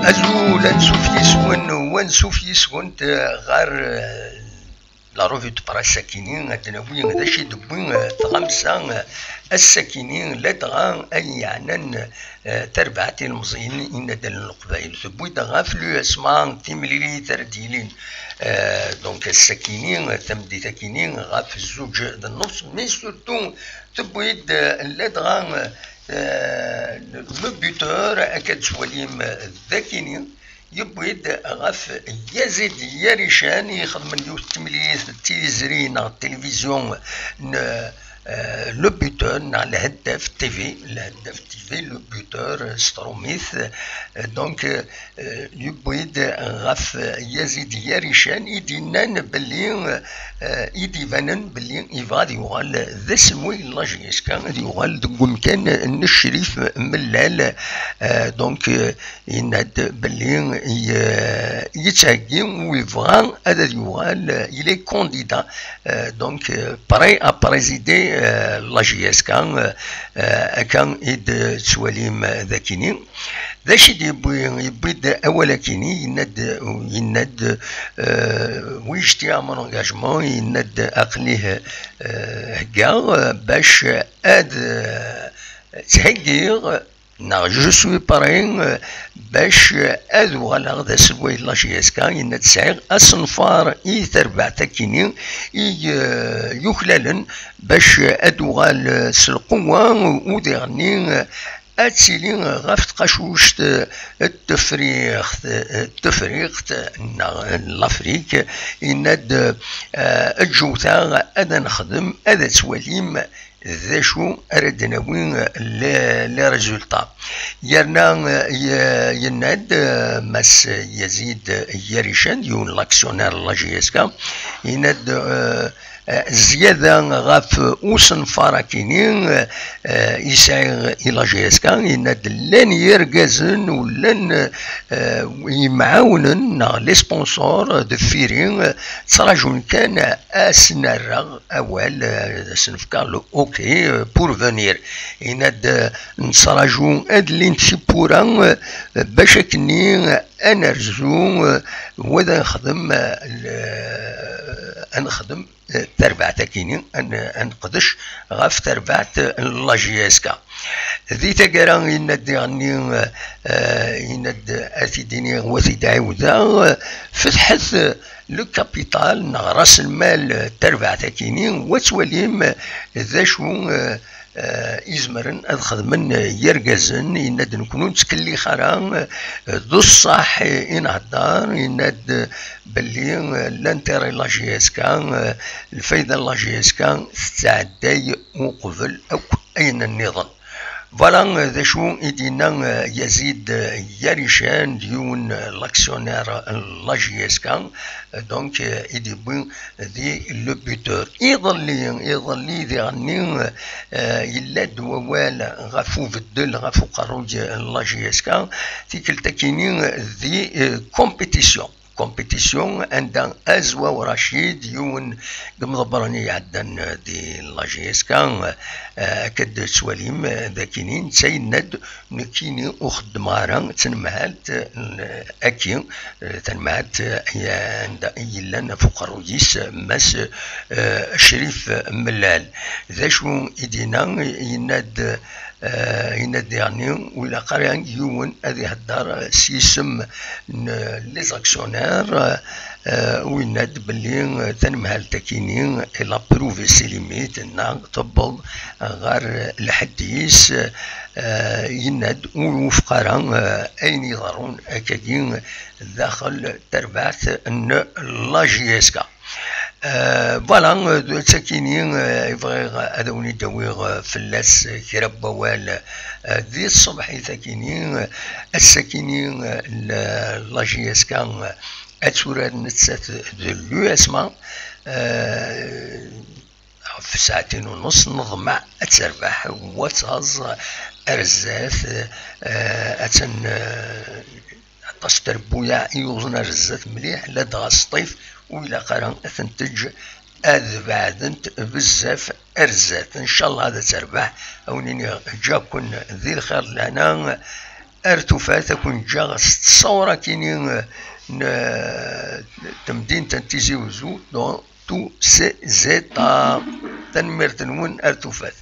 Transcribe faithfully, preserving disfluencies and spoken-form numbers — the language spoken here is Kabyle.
Azul, ansuf yes-wen u ansuf yes-went ɣer la revue de presse akini, ad d-nawi d acu i d-tewwi tɣamsa ass-akini, ladɣa ay yeɛnan tarbaɛt ilmeẓyen inaddalen n Leqbayel. Tewwi-d ɣef l'U S M A timlilit ara d-yilin, donc ass-akini, tameddit-akini ɣef zzuǧ d nnefs, mais surtout tewwi-d ladɣa le buteur, akka d-tettwalim d akini, yewwi-d ɣef Yazid Yarican i ixedmen yiwet n temlilit n tizri neɣ tilivizyu n le buteur neɣ lheddaf T V, lheddaf T V, le buteur s trumit. Donc yewwi-d ɣef Yazid Yarican i d-yennan belli, i d-ibanen belli yebɣa ad yuɣal d aselway n la J S K, ad yuɣal deg umkan n Ccrif Mellal. Donc yenna-d belli yettheggi u yebɣa ad, ad yuɣal, il est candidat, donc prêt à présider la J S K, akka i d-tettwalim d akini. D acu i d-yewwi? Yewwi-d awal akini, yenna-d, yenna-d, wi ijti à mon engagement, yenna-d aql-i heggaɣ bac ad ttheggiɣ neɣ je suis prêt bac ad uɣaleɣ d aselway n la J S K, yenna-d sɛiɣ asenfar i terbaɛt akini i yuklalen bac ad uɣal s lqewwa u diɣenni ad tili ɣef tqacuct n Tefriqt, Tefriqt neɣ n Lafrik, yenna-d ǧǧewt-aɣ ad nexdem, ad twalim d acu ara d-nawi les résultats. Yerna yenna-d Mass Yazid Yarican, yiwen n l'actionnaire n la J S K, yenna-d zyada ɣef usenfar akini i sɛiɣ i la J S K, yenna-d llan yergazen u llan yimɛawnen neɣ les sponsors deffir-i, ttrajun kan ad sen-rreɣ awal, ad sen-fkeɣ le OK pour venir. Yenna-d nettraju ad llint tiwwura bac akkenni ad nerzu u ad nexdem, ad nexdem tarbaɛt akini, ad neqdec ɣef tarbaɛt n la J S K. Di taggara yenna-d diɣenni, yenna-d ad t-id-iniɣ u ad t-id-ɛiwdeɣ, fetḥet le capital neɣ ras lmal tarbaɛt akini, u ad twalim d acu izemren ad xedmen yergazen. Yenna-d nekkni ur nettkellix ara, d ṣṣeḥ i nhedder, yenna-d belli l'intérêt n la J S K, lfayda n la J S K tettɛedday uqbel akk ayen nniḍen. Voilà d acu i d-yenna Yazid Yarican, d yiwen l'actionnaire n la J S K, donc i d-yewwi di le buteur. Iḍelli, iḍelli diɣenni, yella-d wawal ɣef ubeddel ɣef uqerruy n la J S K, tikkelt akini di compétition. Compétition anda Azwaw Racid, yiwen n yimḍebbren i iɛeddan di la J S K, akka d-tettwalim d akini, netta yenna-d nekkini ur xeddmeɣ ara d tanemhalt akki, tanemhalt anda i yellan ɣef uqerruy-is Mass Crif Mellal. D acu i d-yenna? Yenna-d yenna-d diɣenni ur ilaq ara yiwen ad ihedder s yisem n les actionnaires, u yenna-d belli tanemhalt akini elle a prouvé ses limites, neɣ tewweḍ ɣer lḥedd-is. Yenna-d ur wufeq ara ayen iḍerrun akkagi daxel tarbaɛt n la J S K. Voilà, d takini i bɣiɣ ad awen-id-awiɣ fell-as kra n wawal di tṣebḥit akini. Ass-akini la J S K ad turar nettat d l'U S M A ɣef saɛtin u nus. Neḍmeɛ ad terbeḥ u ad taẓ ar zdat. Attan aṭas n trebbuyaɛ i yuẓen ar zdat mliḥ, ladɣa s ṭṭif, ur ilaq ara ad tent-teǧǧ ad beɛdent bezzaf ar zdat. Ncallah ad terbeḥ. Ad wen-iniɣ ǧǧa-ken di lxir d lehna. Ar tufat, ad ken-ǧǧeɣ s ttṣawṛa-kini n temdint n Tizi Uzzu, dans tous ses états. Tanemmirt-nwen, ar tufat.